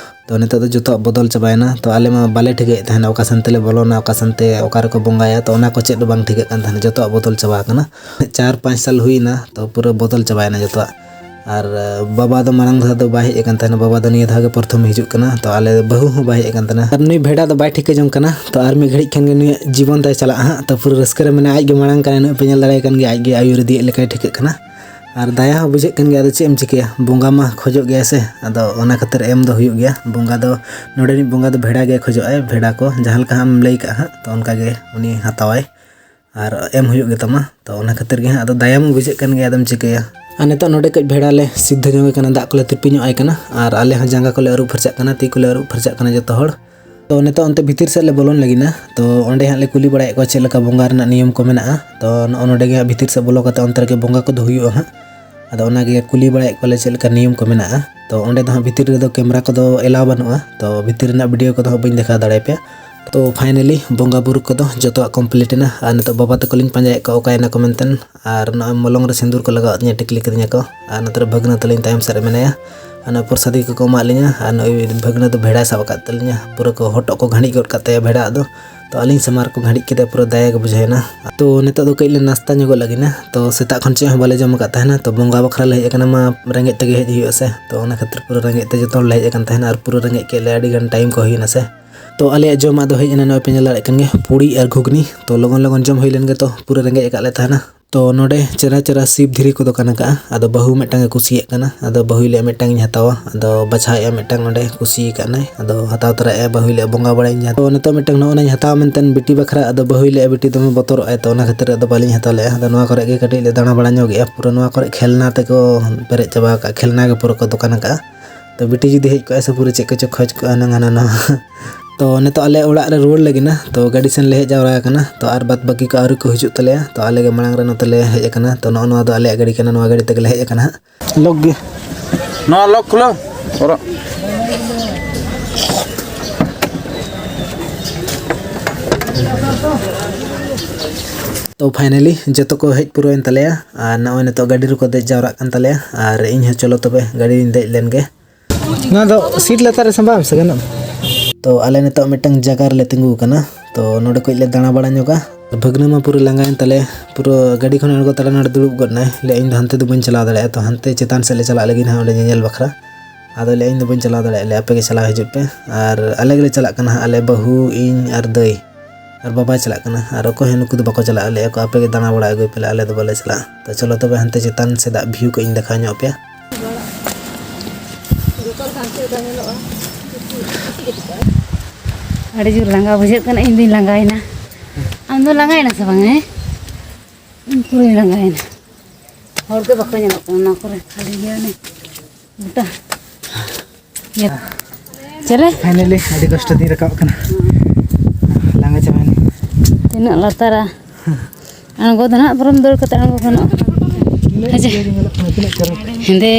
ᱛᱚ ᱱᱤᱛᱚᱜ ᱫᱚ ᱡᱚᱛᱚᱣᱟᱜ ᱵᱚᱫᱚᱞ ᱪᱟᱵᱟᱭᱮᱱᱟ᱾ ᱛᱚ ᱟᱞᱮ ᱢᱟ ᱵᱟᱞᱮ ᱴᱷᱤᱠᱟᱹᱭᱮᱫ ᱛᱟᱦᱮᱱᱟ ᱚᱠᱟ ᱥᱮᱱ ᱛᱮᱞᱮ ᱵᱚᱞᱚᱱᱟ, ᱚᱠᱟ ᱥᱮᱱ ᱛᱮ ᱚᱠᱟ ᱨᱮᱠᱚ ᱵᱚᱸᱜᱟᱭᱟ, ᱛᱚ ᱚᱱᱟ ᱠᱚ ᱪᱮᱫ ᱦᱚᱸ ᱵᱟᱝ ᱴᱷᱤᱠᱟᱹᱜ ᱠᱟᱱ ᱛᱟᱦᱮᱱᱟ᱾ ᱡᱚᱛᱚᱣᱟᱜ ᱵᱚᱫᱚᱞ ᱪᱟᱵᱟ ᱟᱠᱟᱱᱟ᱾ ᱪᱟᱨ ᱯᱟᱸᱪ ᱥᱟᱞ ᱦᱩᱭᱱᱟ, ᱛᱚ ᱯᱩᱨᱟᱹ ᱵᱚᱫᱚᱞ ᱪᱟᱵᱟᱭᱮᱱᱟ ᱡᱚᱛᱚᱣᱟᱜ᱾ ᱟᱨ ᱵᱟᱵᱟ ᱫᱚ ᱢᱟᱲᱟᱝ ᱫᱷᱟᱣ ᱫᱚ ᱵᱟᱭ ᱦᱮᱡ ᱟᱠᱟᱱ ᱛᱟᱦᱮᱱᱟ, ᱵᱟᱵᱟ ᱫᱚ ᱱᱤᱭᱟᱹ ᱫᱷᱟᱣ ᱜᱮ ᱯᱨᱚᱛᱷᱚᱢ ᱦᱤᱡᱩᱜ ᱠᱟᱱᱟ᱾ ᱛᱚ ᱟᱞᱮ ᱵᱟᱹᱦᱩ ᱦᱚᱸ ᱵᱟᱭ ᱦᱮᱡ ᱟᱠᱟᱱ ᱛᱟᱦᱮᱱᱟ᱾ ᱟᱨ ᱱᱩᱭ ᱵᱷᱮᱰᱟ ᱫᱚ ᱵᱟᱭ ᱴᱷᱤᱠᱟᱹ ᱡᱚᱝ ᱠᱟᱱᱟ᱾ ᱛᱚ ᱟᱨ ᱢᱤᱫ ᱜᱷᱟᱹᱲᱤᱡ ᱠᱷᱟᱱ ᱜᱮ ᱱᱩᱭᱟᱜ ᱡᱤᱵᱚᱱ ᱛᱟᱭ ᱪᱟᱞᱟᱜᱼᱟ ᱦᱟᱸᱜ᱾ ᱛᱚ ᱯᱩᱨᱟᱹ ᱨᱟᱹᱥᱠᱟᱹ ᱨᱮ ᱢᱮᱱᱟᱭᱟ, ᱟᱡ ᱜᱮ ᱢᱟᱲᱟᱝ ᱠᱟᱱᱟᱭ, ᱱᱩᱭ ᱯᱮ ᱧᱮᱞ ᱫᱟᱲᱮᱭᱟᱭ ᱠᱟᱱ ᱜᱮᱭᱟ, ᱟᱡ ᱜᱮ ᱟᱹᱭᱩᱨ ᱤᱫᱤᱭᱮᱫ ᱞᱮᱠᱟᱭ ᱴᱷᱤᱠᱟᱹᱜ ᱠᱟᱱᱟ᱾ ᱟᱨ ᱫᱟᱭᱟ ᱦᱚᱸ ᱵᱩᱡᱷᱟᱹᱜ ᱠᱟᱱ ᱜᱮᱭᱟ, ᱟᱫᱚ ᱪᱮᱫ ᱮᱢ ᱪᱤᱠᱟᱹᱭᱟ, ᱵᱚᱸᱜᱟ ᱢᱟ ᱠᱷᱚᱡᱚᱜ ᱜᱮᱭᱟᱭ ᱥᱮ, ᱟᱫᱚ ᱚᱱᱟ ᱠᱷᱟᱹᱛᱤᱨ ᱮᱢ ᱫᱚ ᱦᱩᱭᱩᱜ ᱜᱮᱭᱟ᱾ ᱵᱚᱸᱜᱟ ᱫᱚ, ᱱᱚᱰᱮ ᱨᱤᱱᱤᱡ ᱵᱚᱸᱜᱟ ᱫᱚ ᱵᱷᱮᱲᱟ ᱜᱮ ᱠᱷᱚᱡᱚᱜ ᱟᱭ, ᱵᱷᱮᱲᱟ ᱠᱚ ᱡᱟᱦᱟᱸ ᱞᱮᱠᱟ ᱟᱢ ᱞᱟᱹᱭ ᱠᱟᱜᱼᱟ ᱦᱟᱸᱜ, ᱛᱚ ᱚᱱᱠᱟ ᱜᱮ ᱩᱱᱤ ᱦᱟᱛᱟᱣᱟᱭ᱾ ᱟᱨ ᱮᱢ ᱦᱩᱭᱩᱜ ᱜᱮᱛᱟᱢᱟ᱾ ᱛᱚ ᱚᱱᱟ ᱠᱷᱟᱹᱛᱤᱨ ᱜᱮ ᱦᱟᱸᱜ ᱟᱫᱚ ᱫᱟᱭᱟ ᱢᱟ ᱵᱩᱡᱷᱟᱹᱜ ᱠᱟᱱ ᱜᱮᱭᱟ, ᱟᱫᱚᱢ ᱪᱤᱠᱟᱹᱭᱟ᱾ ᱟᱨ ᱱᱤᱛᱚᱜ ᱱᱚᱰᱮ ᱠᱟᱹᱡ ᱵᱷᱮᱲᱟ ᱞᱮ ᱥᱤᱫᱷᱟᱹ ᱧᱚᱜ ᱮ ᱠᱟᱱᱟ, ᱫᱟᱜ ᱠᱚᱞᱮ ᱛᱤᱯᱤ ᱧᱚᱜ ᱟᱭ ᱠᱟᱱᱟ, ᱟᱨ ᱟᱞᱮ ᱦᱚᱸ ᱡᱟᱸᱜᱟ ᱠᱚᱞᱮ ᱟᱹᱨᱩᱵ ᱯᱷᱟᱨᱪᱟᱜ ᱠᱟᱱᱟ, ᱛᱤ ᱠᱚᱞᱮ ᱟᱹᱨᱩᱵ ᱯᱷᱟᱨᱪᱟᱜ ᱠᱟᱱᱟ ᱡᱚᱛᱚ ᱦᱚᱲ᱾ ᱛᱚ ᱱᱤᱛᱚᱜ ᱚᱱᱛᱮ ᱵᱷᱤᱛᱤᱨ ᱥᱮᱫ ᱞᱮ ᱵᱚᱞᱚᱱ ᱞᱟᱹᱜᱤᱫ ᱱᱟ᱾ ᱛᱚ ᱚᱸᱰᱮ ᱦᱟᱸᱜ ᱞᱮ ᱠᱩᱞᱤ ᱵᱟᱲᱟᱭᱮᱫ ᱠᱚᱣᱟ ᱪᱮᱫ ᱞᱮᱠᱟ ᱵᱚᱸᱜᱟ ᱨᱮᱱᱟᱜ ᱱᱤᱭᱚᱢ ᱠᱚ ᱢᱮᱱᱟᱜᱼᱟ᱾ ᱛᱚ ᱱᱚᱜᱼᱚ ᱱᱚᱰᱮ ᱜᱮ ᱦᱟᱸᱜ ᱵᱷᱤᱛᱤᱨ ᱥᱮᱫ ᱵᱚᱞᱚ ᱠᱟᱛᱮ ᱚᱱᱛᱮ ᱨᱮᱜᱮ ᱵᱚᱸᱜᱟ ᱠᱚᱫᱚ ᱦᱩᱭᱩᱜᱼᱟ ᱦᱟᱸᱜ᱾ ᱟᱫᱚ ᱚᱱᱟᱜᱮ ᱠᱩᱞᱤ ᱵᱟᱲᱟᱭᱮᱫ ᱠᱚᱣᱟᱞᱮ ᱪᱮᱫ ᱞᱮᱠᱟ ᱱᱤᱭᱚᱢ ᱠᱚ ᱢᱮᱱᱟᱜᱼᱟ᱾ ᱛᱚ ᱚᱸᱰᱮ ᱫᱚ ᱦᱟᱸᱜ ᱵᱷᱤᱛᱤᱨ ᱨᱮᱫᱚ ᱠᱮᱢᱨᱟ ᱠᱚᱫᱚ ᱮᱞᱟᱣ ᱵᱟᱹᱱᱩᱜᱼᱟ, ᱛᱚ ᱵᱷᱤᱛᱤᱨ ᱨᱮᱱᱟᱜ ᱵᱷᱤᱰᱤᱭᱳ ᱠᱚᱫᱚ ᱦᱟᱸᱜ ᱵᱟᱹᱧ ᱫᱮᱠᱷᱟᱣ ᱫᱟᱲᱮᱭᱟᱯᱮᱭᱟ᱾ ᱛᱚ ᱯᱷᱟᱭᱱᱟᱞᱤ ᱵᱚᱸᱜᱟ ᱵᱩᱨᱩ ᱠᱚᱫᱚ ᱡᱚᱛᱚᱣᱟᱜ ᱠᱚᱢᱯᱞᱤᱴ ᱮᱱᱟ᱾ ᱟᱨ ᱱᱤᱛᱚᱜ ᱵᱟᱵᱟ ᱛᱟᱠᱚ ᱞᱤᱧ ᱯᱟᱸᱡᱟᱭᱮᱫ ᱠᱚᱣᱟ, ᱚᱠᱟᱭᱮᱱᱟ ᱠᱚ ᱢᱮᱱᱛᱮ᱾ ᱟᱨ ᱱᱚᱜᱼᱚᱭ ᱢᱚᱞᱚᱝ ᱨᱮ ᱥᱤᱸᱫᱩᱨ ᱠᱚ ᱞᱟᱜᱟᱣᱟᱫ ᱛᱤᱧᱟᱹ, ᱴᱤᱠᱞᱤ ᱠᱤᱫᱤᱧᱟ ᱠᱚ᱾ ᱟᱨ ᱱᱚᱛᱮ ᱨᱮ ᱵᱷᱟᱹᱜᱽᱱᱟᱹ ᱛᱟᱹᱞᱤᱧ ᱛᱟᱭᱚᱢ ᱥᱮᱫ ᱨᱮ ᱢᱮᱱᱟᱭᱟ᱾ ᱟᱨ ᱱᱚᱜᱼᱚᱭ ᱯᱨᱚᱥᱟᱫᱤ ᱠᱚᱠᱚ ᱮᱢᱟᱜ ᱞᱤᱧᱟ᱾ ᱟᱨ ᱱᱩᱭ ᱵᱷᱟᱹᱜᱽᱱᱟᱹ ᱫᱚ ᱵᱷᱮᱲᱟᱭ ᱥᱟᱵ ᱟᱠᱟᱫ ᱛᱟᱹᱞᱤᱧᱟ, ᱯᱩᱨᱟᱹ ᱠᱚ ᱦᱚᱴᱚᱜ ᱠᱚ ᱜᱷᱟᱹᱲᱤᱡ ᱜᱚᱫ ᱠᱟᱜ ᱛᱟᱭᱟ ᱵᱷᱮᱲᱟ ᱟᱜ ᱫᱚ᱾ ᱛᱚ ᱟᱹᱞᱤᱧ ᱥᱟᱢᱟᱝ ᱨᱮᱠᱚ ᱜᱷᱟᱹᱲᱤᱡ ᱠᱮᱫᱟ, ᱯᱩᱨᱟᱹ ᱫᱟᱭᱟ ᱜᱮ ᱵᱩᱡᱷᱟᱹᱣ ᱮᱱᱟ᱾ ᱛᱚ ᱱᱤᱛᱚᱜ ᱫᱚ ᱠᱟᱹᱡ ᱞᱮ ᱱᱟᱥᱛᱟ ᱧᱚᱜᱚᱜ ᱞᱟᱹᱜᱤᱫ ᱱᱟ᱾ ᱛᱚ ᱥᱮᱛᱟᱜ ᱠᱷᱚᱱ ᱪᱮᱫ ᱦᱚᱸ ᱵᱟᱞᱮ ᱡᱚᱢ ᱟᱠᱟᱫ ᱛᱟᱦᱮᱱᱟ᱾ ᱛᱚ ᱵᱚᱸᱜᱟ ᱵᱟᱠᱷᱨᱟ ᱞᱮ ᱦᱮᱡ ᱟᱠᱟᱱᱟ ᱢᱟ, ᱨᱮᱸᱜᱮᱡ ᱛᱮᱜᱮ ᱦᱮᱡ ᱦᱩᱭᱩᱜᱼᱟ ᱥᱮ᱾ ᱛᱚ ᱚᱱᱟ ᱠᱷᱟᱹᱛᱤᱨ ᱯᱩᱨᱟᱹ ᱨᱮᱸᱜᱮᱡ ᱛᱮ ᱡᱚᱛᱚ ᱦᱚᱲ ᱞᱮ ᱦᱮᱡ ᱟᱠᱟᱱ ᱛᱟᱦᱮᱱᱟ, ᱟᱨ ᱯᱩᱨᱟᱹ ᱨᱮᱸᱜᱮᱡ ᱠᱮᱫ ᱞᱮᱭᱟ, ᱟᱹᱰᱤ ᱜᱟᱱ ᱴᱟᱭᱤᱢ ᱠᱚ ᱦᱩᱭᱮᱱᱟ ᱥᱮ᱾ ᱛᱚ ᱟᱞᱮᱭᱟᱜ ᱡᱚᱢᱟᱜ ᱫᱚ ᱦᱮᱡ ᱮᱱᱟ, ᱱᱚᱜᱼᱚᱭ ᱯᱮ ᱧᱮᱞ ᱫᱟᱲᱮᱭᱟᱜ ᱠᱟᱱ ᱜᱮᱭᱟ, ᱯᱩᱲᱤ ᱟᱨ ᱜᱷᱩᱜᱽᱱᱤ᱾ ᱛᱚ ᱞᱚᱜᱚᱱ ᱞᱚᱜᱚᱱ ᱡᱚᱢ ᱦᱩᱭ ᱞᱮᱱ ᱜᱮ, ᱛᱚ ᱯᱩᱨᱟᱹ ᱨᱮᱸᱜᱮᱡ ᱟᱠᱟᱫ ᱞᱮ ᱛᱟᱦᱮᱱᱟ᱾ ᱛᱚ ᱱᱚᱰᱮ ᱪᱮᱦᱨᱟ ᱪᱮᱦᱨᱟ ᱥᱤᱯ ᱫᱷᱤᱨᱤ ᱠᱚ ᱫᱚᱠᱟᱱ ᱟᱠᱟᱫᱼᱟ᱾ ᱟᱫᱚ ᱵᱟᱹᱦᱩ ᱢᱤᱫᱴᱟᱝ ᱮ ᱠᱩᱥᱤᱭᱟᱜ ᱠᱟᱱᱟ, ᱟᱫᱚ ᱵᱟᱹᱦᱩᱭ ᱞᱟᱹᱭᱟ ᱢᱤᱫᱴᱟᱝ ᱤᱧ ᱦᱟᱛᱟᱣᱟ᱾ ᱟᱫᱚ ᱵᱟᱪᱷᱟᱣᱮᱫᱼᱟ ᱢᱤᱫᱴᱟᱝ ᱱᱚᱰᱮ ᱠᱩᱥᱤ ᱟᱠᱟᱫ ᱱᱟᱭ, ᱟᱫᱚ ᱦᱟᱛᱟᱣ ᱛᱚᱨᱟᱭᱮᱫᱼᱟ᱾ ᱵᱟᱹᱦᱩᱭ ᱞᱟᱹᱭᱟ ᱵᱚᱸᱜᱟ ᱵᱟᱲᱟᱧ ᱦᱟᱛᱟᱣᱟ᱾ ᱛᱚ ᱱᱤᱛᱚᱜ ᱢᱤᱫᱴᱟᱝ ᱱᱚᱜᱼᱚ ᱱᱟᱧ ᱦᱟᱛᱟᱣᱟ ᱢᱮᱱᱛᱮ ᱵᱤᱴᱤ ᱵᱟᱠᱷᱨᱟ, ᱟᱫᱚ ᱵᱟᱹᱦᱩᱭ ᱞᱟᱹᱭᱟ ᱵᱤᱴᱤ ᱫᱚᱢᱮ ᱵᱚᱛᱚᱨᱚᱜ ᱟᱭ, ᱛᱚ ᱚᱱᱟ ᱠᱷᱟᱹᱛᱤᱨ ᱟᱫᱚ ᱵᱟᱹᱞᱤᱧ ᱦᱟᱛᱟᱣ ᱞᱮᱫᱼᱟ᱾ ᱟᱫᱚ ᱱᱚᱣᱟ ᱠᱚᱨᱮ ᱜᱮ ᱠᱟᱹᱴᱤᱡ ᱞᱮ ᱫᱟᱬᱟ ᱵᱟᱲᱟ ᱧᱚᱜ ᱮᱫᱼᱟ᱾ ᱯᱩᱨᱟᱹ ᱱᱚᱣᱟ ᱠᱚᱨᱮ ᱠᱷᱮᱞᱱᱟ ᱛᱮᱠᱚ ᱯᱮᱨᱮᱡ ᱪᱟᱵᱟ ᱟᱠᱟᱫᱼᱟ, ᱠᱷᱮᱞᱱᱟ ᱜᱮ ᱯᱩᱨᱟᱹ ᱠᱚ ᱫᱚᱠᱟᱱ ᱟᱠᱟᱫᱼᱟ᱾ ᱛᱚ ᱵᱤᱴᱤ ᱡᱩᱫᱤ ᱦᱮᱡ ᱠᱚᱜᱼᱟ ᱥᱮ, ᱯᱩᱨᱟᱹ ᱪᱮᱫ ᱠᱚᱪᱚ ᱠᱷᱚᱡᱽ ᱠᱚᱜᱼᱟ ᱦᱩᱱᱟᱹᱝ ᱦᱟᱱᱟ ᱱᱟᱣᱟ᱾ ᱛᱚ ᱱᱤᱛᱚᱜ ᱟᱞᱮ ᱚᱲᱟᱜ ᱨᱮ ᱨᱩᱣᱟᱹᱲ ᱞᱟᱹᱜᱤᱫ ᱱᱟ, ᱛᱚ ᱜᱟᱹᱰᱤ ᱥᱮᱱ ᱞᱮ ᱦᱮᱡ ᱡᱟᱣᱨᱟ ᱟᱠᱟᱱᱟ᱾ ᱛᱚ ᱟᱨ ᱵᱟᱫ ᱵᱟᱹᱠᱤ ᱠᱚ ᱟᱹᱣᱨᱤ ᱠᱚ ᱦᱤᱡᱩᱜ ᱛᱟᱞᱮᱭᱟ᱾ ᱛᱚ ᱟᱞᱮ ᱜᱮ ᱢᱟᱲᱟᱝ ᱨᱮ ᱱᱚᱛᱮ ᱞᱮ ᱦᱮᱡ ᱟᱠᱟᱱᱟ᱾ ᱛᱚ ᱱᱚᱜᱼᱚ ᱱᱚᱣᱟ ᱫᱚ ᱟᱞᱮᱭᱟᱜ ᱜᱟᱹᱰᱤ ᱠᱟᱱᱟ, ᱱᱚᱣᱟ ᱜᱟᱹᱰᱤ ᱛᱮᱜᱮ ᱞᱮ ᱦᱮᱡ ᱟᱠᱟᱱᱟ ᱦᱟᱸᱜ᱾ ᱞᱚᱠ ᱜᱮ᱾ ᱱᱚᱣᱟ ᱞᱚᱠ ᱠᱷᱩᱞᱟᱹᱣ᱾ ᱚᱨᱚᱜ᱾ ᱛᱚ ᱯᱷᱟᱭᱱᱟᱞᱤ ᱡᱚᱛᱚ ᱠᱚ ᱦᱮᱡ ᱯᱩᱨᱟᱹᱣᱮᱱ ᱛᱟᱞᱮᱭᱟ, ᱟᱨ ᱱᱚᱜᱼᱚᱭ ᱱᱤᱛᱚᱜ ᱜᱟᱹᱰᱤ ᱨᱮᱠᱚ ᱫᱮᱡ ᱡᱟᱣᱨᱟᱜ ᱠᱟᱱ ᱛᱟᱞᱮᱭᱟ, ᱟᱨ ᱤᱧ ᱦᱚᱸ ᱪᱚᱞᱚ ᱛᱚᱵᱮ ᱜᱟᱹᱰᱤ ᱨᱤᱧ ᱫᱮᱡ ᱞᱮᱱ ᱜᱮ᱾ ᱱᱚᱣᱟ ᱫᱚ ᱥᱤᱴ ᱞᱟᱛᱟᱨ ᱨᱮ ᱥᱟᱢᱵᱟᱣ ᱢᱮᱥᱮ, ᱜᱟᱱᱚᱜᱼᱟ? ᱛᱚ ᱟᱞᱮ ᱱᱤᱛᱚᱜ ᱢᱤᱫᱴᱟᱝ ᱡᱟᱭᱜᱟ ᱨᱮᱞᱮ ᱛᱤᱸᱜᱩ ᱟᱠᱟᱱᱟ᱾ ᱛᱚ ᱱᱚᱰᱮ ᱠᱷᱚᱡ ᱞᱮ ᱫᱟᱬᱟ ᱵᱟᱲᱟ ᱧᱚᱜᱟ᱾ ᱵᱷᱟᱹᱜᱽᱱᱟᱹ ᱢᱟ ᱯᱩᱨᱟᱹ ᱞᱟᱸᱜᱟᱭᱮᱱ ᱛᱟᱞᱮ, ᱯᱩᱨᱟᱹ ᱜᱟᱹᱰᱤ ᱠᱷᱚᱱ ᱟᱬᱜᱚ ᱛᱟᱨᱟ ᱱᱚᱰᱮ ᱫᱩᱲᱩᱵ ᱜᱚᱫ ᱮᱱᱟᱭ᱾ ᱞᱟᱹᱭᱟ, "ᱤᱧ ᱫᱚ ᱦᱟᱱᱛᱮ ᱫᱚ ᱵᱟᱹᱧ ᱪᱟᱞᱟᱣ ᱫᱟᱲᱮᱭᱟᱜᱼᱟ, ᱛᱚ ᱦᱟᱱᱛᱮ ᱪᱮᱛᱟᱱ ᱥᱮᱫ ᱞᱮ ᱪᱟᱞᱟᱜ ᱞᱟᱹᱜᱤᱫ ᱦᱟᱸᱜ, ᱚᱸᱰᱮ ᱧᱮᱧᱮᱞ ᱵᱟᱠᱷᱨᱟ᱾" ᱟᱫᱚ ᱞᱟᱹᱭᱟ, "ᱤᱧ ᱫᱚ ᱵᱟᱹᱧ ᱪᱟᱞᱟᱣ ᱫᱟᱲᱮᱭᱟᱜᱼᱟ, ᱞᱟᱹᱭᱟ, ᱟᱯᱮ ᱜᱮ ᱪᱟᱞᱟᱣ ᱦᱤᱡᱩᱜ ᱯᱮ᱾" ᱟᱨ ᱟᱞᱮ ᱜᱮᱞᱮ ᱪᱟᱞᱟᱜ ᱠᱟᱱᱟ ᱦᱟᱸᱜ, ᱟᱞᱮ ᱵᱟᱹᱦᱩ, ᱤᱧ ᱟᱨ ᱫᱟᱹᱭ᱾ ᱟᱨ ᱵᱟᱵᱟᱭ ᱪᱟᱞᱟᱜ ᱠᱟᱱᱟ᱾ ᱟᱨ ᱚᱠᱚᱭ ᱦᱚᱸ ᱱᱩᱠᱩ ᱫᱚ ᱵᱟᱠᱚ ᱪᱟᱞᱟᱜᱼᱟ᱾ ᱞᱟᱹᱭ ᱟᱠᱚ, "ᱟᱯᱮ ᱜᱮ ᱫᱟᱬᱟ ᱵᱟᱲᱟ ᱟᱹᱜᱩᱭ ᱯᱮ, ᱟᱞᱮ ᱫᱚ ᱵᱟᱞᱮ ᱪᱟᱞᱟᱜᱼᱟ᱾" ᱛᱚ ᱪᱚᱞᱚ ᱛᱚᱵᱮ ᱦᱟᱱᱛᱮ ᱪᱮᱛᱟᱱ ᱥᱮᱫᱟᱜ ᱵᱷᱤᱭᱩ ᱠᱚ ᱤᱧ ᱫᱮᱠᱷᱟᱣ ᱧᱚᱜ ᱟᱯᱮᱭᱟ᱾ ᱟᱹᱰᱤ ᱡᱳᱨ ᱞᱟᱸᱜᱟ ᱵᱩᱡᱷᱟᱹᱜ ᱠᱟᱱᱟ᱾ ᱤᱧ ᱫᱩᱧ ᱞᱟᱸᱜᱟᱭᱮᱱᱟ᱾ ᱟᱢ ᱫᱚ ᱞᱟᱸᱜᱟᱭᱮᱱᱟ ᱥᱮ ᱵᱟᱝ? ᱦᱮᱸ, ᱤᱧ ᱯᱩᱨᱟᱹᱧ ᱞᱟᱸᱜᱟᱭᱮᱱᱟ᱾ ᱦᱚᱲ ᱜᱮ ᱵᱟᱠᱚ ᱧᱮᱞᱚᱜ ᱠᱟᱱᱟ ᱱᱚᱣᱟ ᱠᱚᱨᱮ, ᱠᱷᱟᱹᱞᱤ ᱜᱮᱭᱟ ᱚᱱᱮ ᱜᱚᱴᱟ᱾ ᱪᱮᱞᱮ? ᱯᱷᱟᱭᱱᱟᱞᱤ ᱟᱹᱰᱤ ᱠᱚᱥᱴᱚ ᱛᱤᱧ ᱨᱟᱠᱟᱵ ᱠᱟᱱᱟ, ᱞᱟᱸᱜᱟ ᱪᱟᱵᱟᱭᱮᱱᱟᱹᱧ᱾ ᱛᱤᱱᱟᱹᱜ ᱞᱟᱛᱟᱨᱟ᱾ ᱟᱬᱜᱚ ᱫᱚ ᱱᱟᱦᱟᱜ ᱵᱚᱨᱚᱢ ᱫᱟᱹᱲ ᱠᱟᱛᱮ ᱟᱬᱜᱚ ᱜᱟᱱᱚᱜᱼᱟ᱾ ᱛᱤᱱᱟᱹᱜ ᱦᱮᱸ ᱪᱮ? ᱤᱭᱟᱹ ᱜᱮ ᱧᱮᱞᱚᱜ ᱠᱟᱱᱟ, ᱛᱤᱱᱟᱹᱜ ᱪᱚᱨᱚᱠ᱾ ᱦᱮᱸᱫᱮ᱾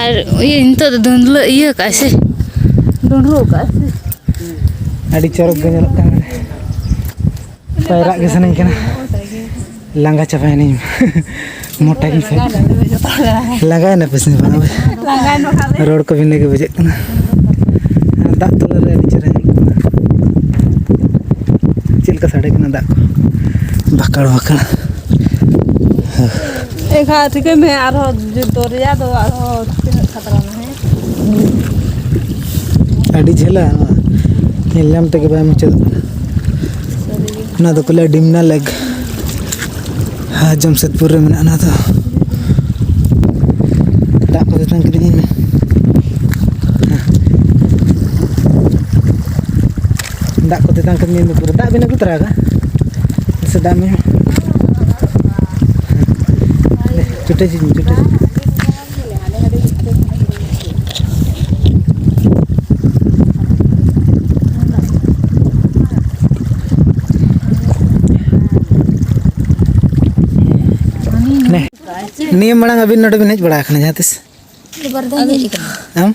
ᱟᱨ ᱤᱭᱟᱹ ᱱᱤᱛᱚᱜ ᱫᱚ ᱫᱷᱩᱸᱫᱽᱞᱟᱹ ᱤᱭᱟᱹ ᱠᱟᱜᱼᱟᱭ ᱥᱮ, ᱰᱩᱸᱰᱨᱩᱜ ᱠᱟᱜᱼᱟᱭ ᱥᱮ᱾ ᱟᱹᱰᱤ ᱪᱚᱨᱚᱠ ᱜᱮ ᱧᱮᱞᱚᱜ ᱠᱟᱱᱟ᱾ ᱯᱟᱭᱨᱟᱜ ᱜᱮ ᱥᱟᱱᱟᱧ ᱠᱟᱱᱟ᱾ ᱞᱟᱸᱜᱟ ᱪᱟᱵᱟᱭᱮᱱᱟᱹᱧ᱾ ᱢᱚᱴᱟ ᱜᱤᱧ ᱥᱟᱹᱭ᱾ ᱞᱟᱸᱜᱟᱭᱮᱱᱟ ᱯᱮ ᱥᱮ ᱵᱟᱝ? ᱨᱚᱲ ᱠᱚ ᱵᱷᱤᱱᱟᱹ ᱜᱮ ᱵᱩᱡᱷᱟᱹᱜ ᱠᱟᱱᱟ᱾ ᱫᱟᱜ ᱛᱟᱞᱟ ᱨᱮ ᱟᱹᱰᱤ ᱪᱮᱦᱨᱟ ᱧᱮᱞᱚᱜ ᱠᱟᱱᱟ᱾ ᱪᱮᱫ ᱞᱮᱠᱟ ᱥᱟᱰᱮ ᱠᱟᱱᱟ ᱫᱟᱜ ᱠᱚ, ᱵᱟᱠᱟᱲ ᱵᱟᱠᱟᱲ᱾ ᱮᱱᱠᱷᱟᱱ ᱴᱷᱤᱠᱟᱹᱭ ᱢᱮ, ᱟᱨᱦᱚᱸ ᱡᱩ-, ᱫᱚᱨᱭᱟ ᱫᱚ ᱟᱨᱦᱚᱸ ᱛᱤᱱᱟᱹᱜ ᱠᱷᱟᱛᱨᱟ ᱱᱟ, ᱦᱮᱸ? ᱟᱹᱰᱤ ᱡᱷᱟᱹᱞᱟ ᱱᱚᱣᱟ, ᱧᱮᱞ ᱧᱟᱢ ᱛᱮᱜᱮ ᱵᱟᱭ ᱢᱩᱪᱟᱹᱫᱚᱜ ᱠᱟᱱᱟ᱾ ᱥᱟᱹᱨᱤ ᱜᱮ᱾ ᱚᱱᱟ ᱫᱚᱠᱚ ᱞᱟᱹᱭᱟ ᱰᱤᱢᱱᱟ ᱞᱮᱠ᱾ ᱦᱮᱸ, ᱡᱟᱢᱥᱮᱫᱽᱯᱩᱨ ᱨᱮ ᱢᱮᱱᱟᱜᱼᱟ ᱚᱱᱟ ᱫᱚ᱾ ᱫᱟᱜ ᱠᱚ ᱛᱮᱛᱟᱝ ᱠᱤᱫᱤᱧᱟ᱾ ᱦᱮᱸ᱾ ᱫᱟᱜ ᱠᱚ ᱛᱮᱛᱟᱝ ᱠᱤᱫᱤᱧᱟ ᱯᱩᱨᱟᱹ᱾ ᱫᱟᱜ ᱵᱤᱱ ᱟᱹᱜᱩ ᱛᱚᱨᱟ ᱠᱟᱜᱼᱟ? ᱥᱮ ᱫᱟᱜ ᱢᱮ᱾ ᱫᱮ, ᱪᱩᱴᱟᱹ ᱪᱩᱴᱟᱹ᱾ ᱱᱤᱭᱟᱹ ᱢᱟᱲᱟᱝ ᱟᱹᱵᱤᱱ ᱱᱚᱰᱮ ᱵᱤᱱ ᱦᱮᱡ ᱵᱟᱲᱟ ᱟᱠᱟᱱᱟ ᱡᱟᱦᱟᱸ ᱛᱤᱥ? ᱟᱢ?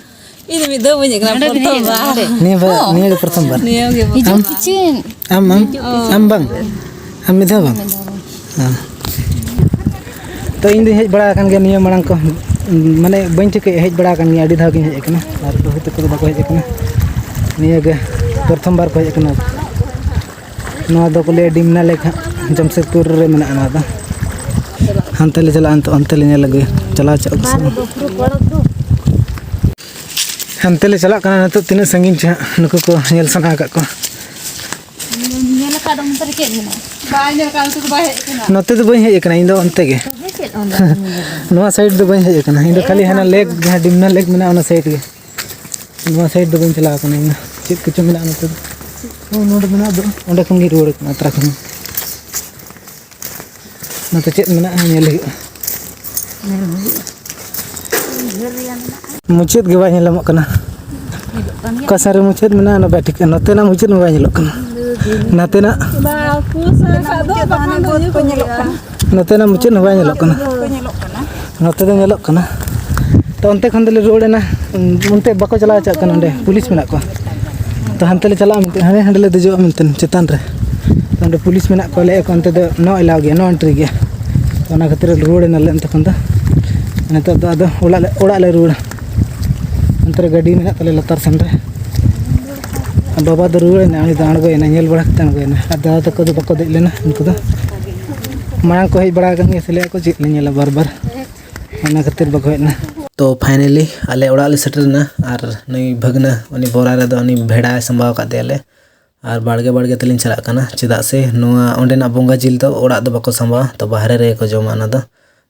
ᱤᱧ ᱫᱚ ᱢᱤᱫ ᱫᱷᱟᱣ ᱵᱟᱹᱧ ᱦᱮᱡ ᱠᱟᱱᱟ, ᱯᱨᱚᱛᱷᱚᱢ ᱵᱟᱨ᱾ ᱱᱤᱭᱟᱹ ᱵᱟᱨ, ᱱᱤᱭᱟᱹ ᱜᱮ ᱯᱨᱚᱛᱷᱚᱢ ᱵᱟᱨ᱾ ᱦᱤᱡᱩᱜ ᱟᱢ? ᱯᱮ ᱪᱮᱫ? ᱟᱢ, ᱟᱢ? ᱚ᱾ ᱟᱢ ᱵᱟᱝ? ᱟᱢ ᱢᱤᱫ ᱫᱷᱟᱣ ᱵᱟᱝ? ᱦᱮᱸ᱾ ᱛᱚ, ᱤᱧ ᱫᱚᱧ ᱦᱮᱡ ᱵᱟᱲᱟ ᱟᱠᱟᱱ ᱜᱮᱭᱟ ᱱᱤᱭᱟᱹ ᱢᱟᱲᱟᱝ ᱠᱚ, ᱢᱟᱱᱮ, ᱵᱟᱹᱧ ᱴᱷᱤᱠᱟᱹᱭᱟ, ᱦᱮᱡ ᱵᱟᱲᱟ ᱟᱠᱟᱱ ᱜᱮᱭᱟ, ᱟᱹᱰᱤ ᱫᱷᱟᱣ ᱜᱤᱧ ᱦᱮᱡ ᱟᱠᱟᱱᱟ᱾ ᱟᱨ ᱵᱟᱹᱦᱩ ᱛᱟᱠᱚ ᱫᱚ ᱵᱟᱠᱚ ᱦᱮᱡ ᱟᱠᱟᱱᱟ, ᱱᱤᱭᱟᱹ ᱜᱮ ᱯᱨᱚᱛᱷᱚᱢ ᱵᱟᱨ ᱠᱚ ᱦᱮᱡ ᱟᱠᱟᱱᱟ᱾ ᱱᱚᱣᱟ ᱫᱚᱠᱚ ᱞᱟᱹᱭᱟ ᱰᱤᱢᱱᱟ ᱞᱮᱠ ᱦᱟᱸᱜ, ᱡᱟᱢᱥᱮᱫᱽᱯᱩᱨ ᱨᱮ ᱢᱮᱱᱟᱜᱼᱟ ᱱᱚᱣᱟ ᱫᱚ᱾ ᱦᱟᱱᱛᱮ ᱞᱮ ᱪᱟᱞᱟᱜᱼᱟ, ᱱᱤᱛᱚᱜ ᱚᱱᱛᱮ ᱞᱮ ᱧᱮᱞ ᱟᱹᱜᱩᱭᱟ, ᱪᱟᱞᱟᱣ ᱪᱚᱜ ᱟᱠᱚ ᱥᱮ ᱵᱟᱝ᱾ ᱦᱟᱱᱛᱮ ᱞᱮ ᱪᱟᱞᱟᱜ ᱠᱟᱱᱟ ᱱᱤᱛᱚᱜ, ᱛᱤᱱᱟᱹᱜ ᱥᱟᱺᱜᱤᱧ ᱪᱚ ᱦᱟᱸᱜ, ᱱᱩᱠᱩ ᱠᱚ ᱧᱮᱞ ᱥᱟᱱᱟ ᱟᱠᱟᱫ ᱠᱚᱣᱟ᱾ ᱟᱫᱚ ᱚᱱᱛᱮ ᱨᱮ ᱪᱮᱫ ᱢᱮᱱᱟᱜᱼᱟ? ᱵᱟᱭ ᱧᱮᱞ ᱠᱟᱜ, ᱚᱱᱛᱮ ᱫᱚ ᱵᱟᱭ ᱦᱮᱡ ᱟᱠᱟᱱᱟ᱾ ᱱᱚᱛᱮ ᱫᱚ ᱵᱟᱹᱧ ᱦᱮᱡ ᱟᱠᱟᱱᱟ, ᱤᱧ ᱫᱚ ᱚᱱᱛᱮ ᱜᱮ᱾ ᱛᱚᱵᱮ ᱪᱮᱫ ᱚᱸᱰᱮ? ᱱᱚᱣᱟ ᱥᱟᱭᱤᱰ ᱫᱚ ᱵᱟᱹᱧ ᱦᱮᱡ ᱟᱠᱟᱱᱟ, ᱤᱧ ᱫᱚ ᱠᱷᱟᱹᱞᱤ ᱦᱟᱱᱟ ᱞᱮᱠ, ᱡᱟᱦᱟᱸ ᱰᱤᱢᱱᱟ ᱞᱮᱠ ᱢᱮᱱᱟᱜᱼᱟ, ᱚᱱᱟ ᱥᱟᱭᱤᱰ ᱜᱮ᱾ ᱱᱚᱣᱟ ᱥᱟᱭᱤᱰ ᱫᱚ ᱵᱟᱹᱧ ᱪᱟᱞᱟᱣ ᱟᱠᱟᱱᱟ ᱤᱧ ᱫᱚ᱾ ᱪᱮᱫ ᱠᱚᱪᱚ ᱢᱮᱱᱟᱜᱼᱟ ᱱᱚᱛᱮ ᱫᱚ᱾ ᱚ, ᱱᱚᱰᱮ ᱢᱮᱱᱟᱜ ᱫᱚ᱾ ᱚᱸᱰᱮ ᱠᱷᱚᱱ ᱜᱤᱧ ᱨᱩᱣᱟᱹᱲ ᱠᱟᱱᱟ, ᱟᱛᱨᱟ ᱠᱷᱚᱱ᱾ ᱱᱚᱛᱮ ᱪᱮᱫ ᱢᱮᱱᱟᱜᱼᱟ, ᱧᱮᱞ ᱦᱩᱭᱩᱜᱼᱟ᱾ ᱧᱮᱞ ᱦᱩᱭᱩᱜᱼᱟ᱾ ᱰᱷᱮᱨ ᱨᱮᱭᱟᱜ ᱢᱮᱱᱟᱜᱼᱟ᱾ ᱢᱩᱪᱟᱹᱫ ᱜᱮ ᱵᱟᱭ ᱧᱮᱞ ᱧᱟᱢᱚᱜ ᱠᱟᱱᱟ᱾ ᱧᱮᱞᱚᱜ ᱠᱟᱱ ᱜᱮᱭᱟ᱾ ᱚᱠᱟ ᱥᱮᱱ ᱨᱮ ᱢᱩᱪᱟᱹᱫ ᱢᱮᱱᱟᱜᱼᱟ, ᱚᱱᱟ ᱵᱟᱭ ᱴᱷᱤᱠᱟᱹᱜᱼᱟ᱾ ᱱᱚᱛᱮᱱᱟᱜ ᱢᱩᱪᱟᱹᱫ ᱢᱟ ᱵᱟᱭ ᱧᱮᱞᱚᱜ ᱠᱟᱱᱟ᱾ ᱱᱟᱛᱮᱱᱟᱜ ᱵᱟᱠᱚ ᱥᱟᱵ ᱠᱷᱟᱡ ᱫᱚ ᱵᱟᱠᱷᱟᱱ ᱫᱚ ᱤᱭᱟᱹ ᱠᱚ ᱧᱮᱞᱚᱜ ᱠᱟᱱᱟ᱾ ᱱᱚᱛᱮᱱᱟᱜ ᱢᱩᱪᱟᱹᱫ ᱦᱚᱸ ᱵᱟᱭ ᱧᱮᱞᱚᱜ ᱠᱟᱱᱟ᱾ ᱠᱚ ᱧᱮᱞᱚᱜ ᱠᱟᱱᱟ᱾ ᱱᱚᱛᱮ ᱫᱚ ᱧᱮᱞᱚᱜ ᱠᱟᱱᱟ᱾ ᱛᱚ, ᱚᱱᱛᱮ ᱠᱷᱚᱱ ᱫᱚᱞᱮ ᱨᱩᱣᱟᱹᱲ ᱮᱱᱟ᱾ ᱚᱱᱛᱮ ᱵᱟᱠᱚ ᱪᱟᱞᱟᱣ ᱦᱚᱪᱚᱣᱟᱜ ᱠᱟᱱᱟ, ᱚᱸᱰᱮ ᱯᱩᱞᱤᱥ ᱢᱮᱱᱟᱜ ᱠᱚᱣᱟ᱾ ᱛᱚ, ᱦᱟᱱᱛᱮ ᱞᱮ ᱪᱟᱞᱟᱜᱼᱟ ᱢᱮᱱᱛᱮ, ᱦᱟᱸᱰᱮ, ᱦᱟᱸᱰᱮ ᱞᱮ ᱫᱮᱡᱚᱜᱼᱟ ᱢᱮᱱᱛᱮ ᱪᱮᱛᱟᱱ ᱨᱮ᱾ ᱛᱚ, ᱚᱸᱰᱮ ᱯᱩᱞᱤᱥ ᱢᱮᱱᱟᱜ ᱠᱚᱣᱟ, ᱞᱟᱹᱭᱮᱫ ᱠᱚ ᱚᱱᱛᱮ ᱫᱚ no allow ᱜᱮᱭᱟ, no entry ᱜᱮᱭᱟ᱾ ᱛᱚ, ᱚᱱᱟ ᱠᱷᱟᱹᱛᱤᱨ ᱨᱩᱣᱟᱹᱲ ᱮᱱᱟᱞᱮ ᱚᱱᱛᱮ ᱠᱷᱚᱱ ᱫᱚ᱾ ᱱᱤᱛᱚᱜ ᱫᱚ ᱟᱫᱚ ᱚᱲᱟᱜ ᱞᱮ, ᱚᱲᱟᱜ ᱞᱮ ᱨᱩᱣᱟᱹᱲᱟ᱾ ᱚᱱᱛᱮ ᱨᱮ ᱜᱟᱹᱰᱤ ᱢᱮᱱᱟᱜ ᱛᱟᱞᱮᱭᱟ ᱞᱟᱛᱟᱨ ᱥᱮᱱ ᱨᱮ᱾ ᱵᱟᱵᱟ ᱫᱚ ᱨᱩᱣᱟᱹᱲ ᱮᱱᱟ, ᱩᱱᱤ ᱫᱚ ᱟᱬᱜᱚᱭᱮᱱᱟ, ᱧᱮᱞ ᱵᱟᱲᱟ ᱠᱟᱛᱮ ᱟᱬᱜᱚᱭᱮᱱᱟ᱾ ᱟᱨ ᱫᱟᱫᱟ ᱛᱟᱠᱚ ᱫᱚ ᱵᱟᱠᱚ ᱫᱮᱡ ᱞᱮᱱᱟ, ᱩᱱᱠᱩ ᱫᱚ ᱢᱟᱲᱟᱝ ᱠᱚ ᱦᱮᱡ ᱵᱟᱲᱟ ᱟᱠᱟᱱ ᱜᱮᱭᱟ ᱥᱮ, ᱞᱟᱹᱭᱟ ᱠᱚ ᱪᱮᱫ ᱞᱮ ᱧᱮᱞᱟ ᱵᱟᱨ ᱵᱟᱨ, ᱚᱱᱟ ᱠᱷᱟᱹᱛᱤᱨ ᱵᱟᱠᱚ ᱦᱮᱡ ᱮᱱᱟ᱾ ᱛᱚ, finally ᱟᱞᱮ ᱚᱲᱟᱜ ᱞᱮ ᱥᱮᱴᱮᱨ ᱮᱱᱟ᱾ ᱟᱨ ᱱᱩᱭ ᱵᱷᱟᱹᱜᱽᱱᱟᱹ, ᱩᱱᱤ ᱵᱚᱨᱟ ᱨᱮᱫᱚ ᱩᱱᱤ ᱵᱷᱮᱲᱟᱭ ᱥᱟᱢᱵᱟᱣ ᱟᱠᱟᱫ ᱫᱮᱭᱟᱞᱮ᱾ ᱟᱨ ᱵᱟᱲᱜᱮ ᱵᱟᱲᱜᱮ ᱛᱮᱞᱤᱧ ᱪᱟᱞᱟᱜ ᱠᱟᱱᱟ, ᱪᱮᱫᱟᱜ ᱥᱮ ᱱᱚᱣᱟ ᱚᱸᱰᱮᱱᱟᱜ ᱵᱚᱸᱜᱟ ᱡᱤᱞ ᱫᱚ ᱚᱲᱟᱜ ᱫᱚ ᱵᱟᱠᱚ ᱥᱟᱢᱵᱟᱣᱟ, ᱛᱚ ᱵᱟᱦᱨᱮ ᱨᱮᱜᱮ ᱠᱚ ᱡᱚᱢᱟ ᱚᱱᱟ ᱫᱚ᱾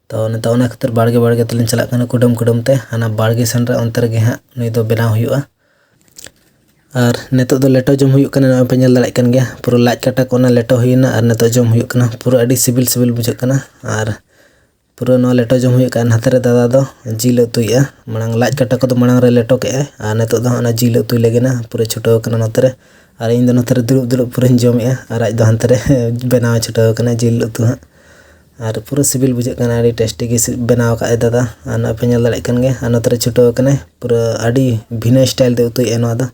ᱛᱚ ᱱᱤᱛᱚᱜ ᱚᱱᱟ ᱠᱷᱟᱹᱛᱤᱨ ᱵᱟᱲᱜᱮ ᱵᱟᱲᱜᱮ ᱛᱮᱞᱤᱧ ᱪᱟᱞᱟᱜ ᱠᱟᱱᱟ, ᱠᱩᱰᱟᱹᱢ ᱠᱩᱰᱟᱹᱢ ᱛᱮ᱾ ᱦᱟᱱᱟ ᱵᱟᱲᱜᱮ ᱥᱮᱱ ᱨᱮ, ᱚᱱᱛᱮ ᱨᱮᱜᱮ ᱦᱟᱸᱜ ᱱᱩᱭ ᱫᱚ ᱵᱮᱱᱟᱣ ᱦᱩᱭᱩᱜᱼᱟ᱾ ᱟᱨ ᱱᱤᱛᱚᱜ ᱫᱚ ᱞᱮᱴᱚ ᱡᱚᱢ ᱦᱩᱭᱩᱜ ᱠᱟᱱᱟ, ᱱᱚᱜᱼᱚᱭ ᱯᱮ ᱧᱮᱞ ᱫᱟᱲᱮᱭᱟᱜ ᱠᱟᱱ ᱜᱮᱭᱟ, ᱯᱩᱨᱟᱹ ᱞᱟᱡ ᱠᱟᱴᱟ ᱠᱚ ᱚᱱᱟ ᱞᱮᱴᱚ ᱦᱩᱭᱮᱱᱟ ᱟᱨ ᱱᱤᱛᱚᱜ ᱡᱚᱢ ᱦᱩᱭᱩᱜ ᱠᱟᱱᱟ᱾ ᱯᱩᱨᱟᱹ ᱟᱹᱰᱤ ᱥᱤᱵᱤᱞ ᱥᱤᱵᱤᱞ ᱵᱩᱡᱷᱟᱹᱜ ᱠᱟᱱᱟ᱾ ᱟᱨ ᱯᱩᱨᱟᱹ ᱱᱚᱣᱟ ᱞᱮᱴᱚ ᱡᱚᱢ ᱦᱩᱭᱩᱜ ᱠᱟᱱᱟ᱾ ᱱᱟᱛᱮ ᱨᱮ ᱫᱟᱫᱟ ᱫᱚ ᱡᱤᱞ ᱮ ᱩᱛᱩᱭᱮᱫᱼᱟ, ᱢᱟᱲᱟᱝ ᱞᱟᱡ ᱠᱟᱴᱟ ᱠᱚᱫᱚ ᱢᱟᱲᱟᱝ ᱨᱮ ᱞᱮᱴᱚ ᱠᱮᱫᱼᱟᱭ ᱟᱨ ᱱᱤᱛᱚᱜ ᱫᱚ ᱦᱟᱸᱜ ᱚᱱᱟ ᱡᱤᱞ ᱩᱛᱩᱭ ᱞᱟᱹᱜᱤᱫ ᱱᱟ ᱯᱩᱨᱟᱹ ᱪᱷᱩᱴᱟᱹᱣ ᱠᱟᱱᱟ ᱱᱚᱛᱮ ᱨᱮ᱾ ᱟᱨ ᱤᱧ ᱫᱚ ᱱᱚᱛᱮ ᱨᱮ ᱫᱩᱲᱩᱵ ᱫᱩᱲᱩᱵ ᱯᱩᱨᱟᱹᱧ ᱡᱚᱢᱮᱫᱼᱟ ᱟᱨ ᱟᱡ ᱫᱚ ᱦᱟᱱᱛᱮ ᱨᱮ ᱵᱮᱱᱟᱣ ᱮ ᱪᱷᱩᱴᱟᱹᱣ ᱠᱟᱱᱟ ᱡᱤᱞ ᱩᱛᱩ ᱦᱟᱸᱜ᱾ ᱟᱨ ᱯᱩᱨᱟᱹ ᱥᱤᱵᱤᱞ ᱵᱩᱡᱷᱟᱹᱜ ᱠᱟᱱᱟ, ᱟᱹᱰᱤ ᱴᱮᱥᱴᱤ ᱜᱮ ᱥᱤ-, ᱵᱮᱱᱟᱣ ᱟᱠᱟᱫ ᱟᱭ ᱫᱟᱫᱟ᱾ ᱟᱨ ᱱᱚᱜᱼᱚᱭ ᱯᱮ ᱧᱮᱞ ᱫᱟᱲᱮᱭᱟᱜ ᱠᱟᱱ ᱜᱮᱭᱟ, ᱟᱨ ᱱᱚᱛᱮ ᱨᱮ ᱪᱷᱩᱴᱟᱹᱣ ᱠᱟᱱᱟᱭ, ᱯᱩᱨᱟᱹ ᱟᱹᱰᱤ ᱵᱷᱤᱱᱟᱹ style ᱛᱮ ᱩᱛᱩᱭᱮᱫᱼᱟ ᱱᱚᱣᱟ ᱫᱚ᱾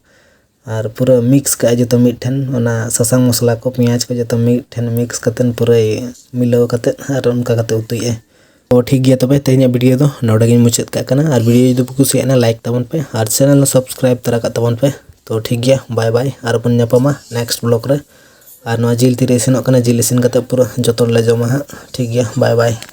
ᱟᱨ ᱯᱩᱨᱟᱹ mix ᱠᱟᱜᱼᱟᱭ ᱡᱚᱛᱚ ᱢᱤᱫ ᱴᱷᱮᱱ, ᱚᱱᱟ ᱥᱟᱥᱟᱝ ᱢᱚᱥᱞᱟ ᱠᱚ, ᱯᱮᱸᱭᱟᱡᱽ ᱠᱚ ᱡᱚᱛᱚ ᱢᱤᱫ ᱴᱷᱮᱱ mix ᱠᱟᱛᱮᱫ ᱯᱩᱨᱟᱹᱭ ᱢᱤᱞᱟᱹᱣ ᱠᱟᱛᱮᱫ ᱟᱨ ᱚᱱᱠᱟ ᱠᱟᱛᱮᱫ ᱩᱛᱩᱭᱮᱫᱼᱟᱭ᱾ ᱛᱚ ᱴᱷᱤᱠ ᱜᱮᱭᱟ, ᱛᱚᱵᱮ ᱛᱮᱦᱮᱧᱟᱜ video ᱫᱚ ᱱᱚᱰᱮ ᱜᱤᱧ ᱢᱩᱪᱟᱹᱫ ᱠᱟᱜ ᱠᱟᱱᱟ᱾ ᱟᱨ video ᱡᱩᱫᱤ ᱯᱮ ᱠᱩᱥᱤᱭᱟᱜᱼᱟ, like ᱛᱟᱵᱚᱱ ᱯᱮ ᱟᱨ channel ᱦᱚᱸ subscribe ᱛᱟᱨᱟ ᱠᱟᱜ ᱛᱟᱵᱚᱱ ᱯᱮ᱾ ᱛᱚ ᱴᱷᱤᱠ ᱜᱮᱭᱟ, bye bye, ᱟᱨ ᱵᱚᱱ ᱧᱟᱯᱟᱢᱟ next vlog ᱨᱮ᱾ ᱟᱨ ᱱᱚᱣᱟ ᱡᱤᱞ ᱛᱤᱨᱮ ᱤᱥᱤᱱᱚᱜ ᱠᱟᱱᱟ, ᱡᱤᱞ ᱤᱥᱤᱱ ᱠᱟᱛᱮᱫ ᱯᱩᱨᱟᱹ ᱡᱚᱛᱚ ᱦᱚᱲ ᱞᱮ ᱡᱚᱢᱟ ᱦᱟᱸᱜ᱾ ᱴᱷᱤᱠ ᱜᱮᱭᱟ, bye bye᱾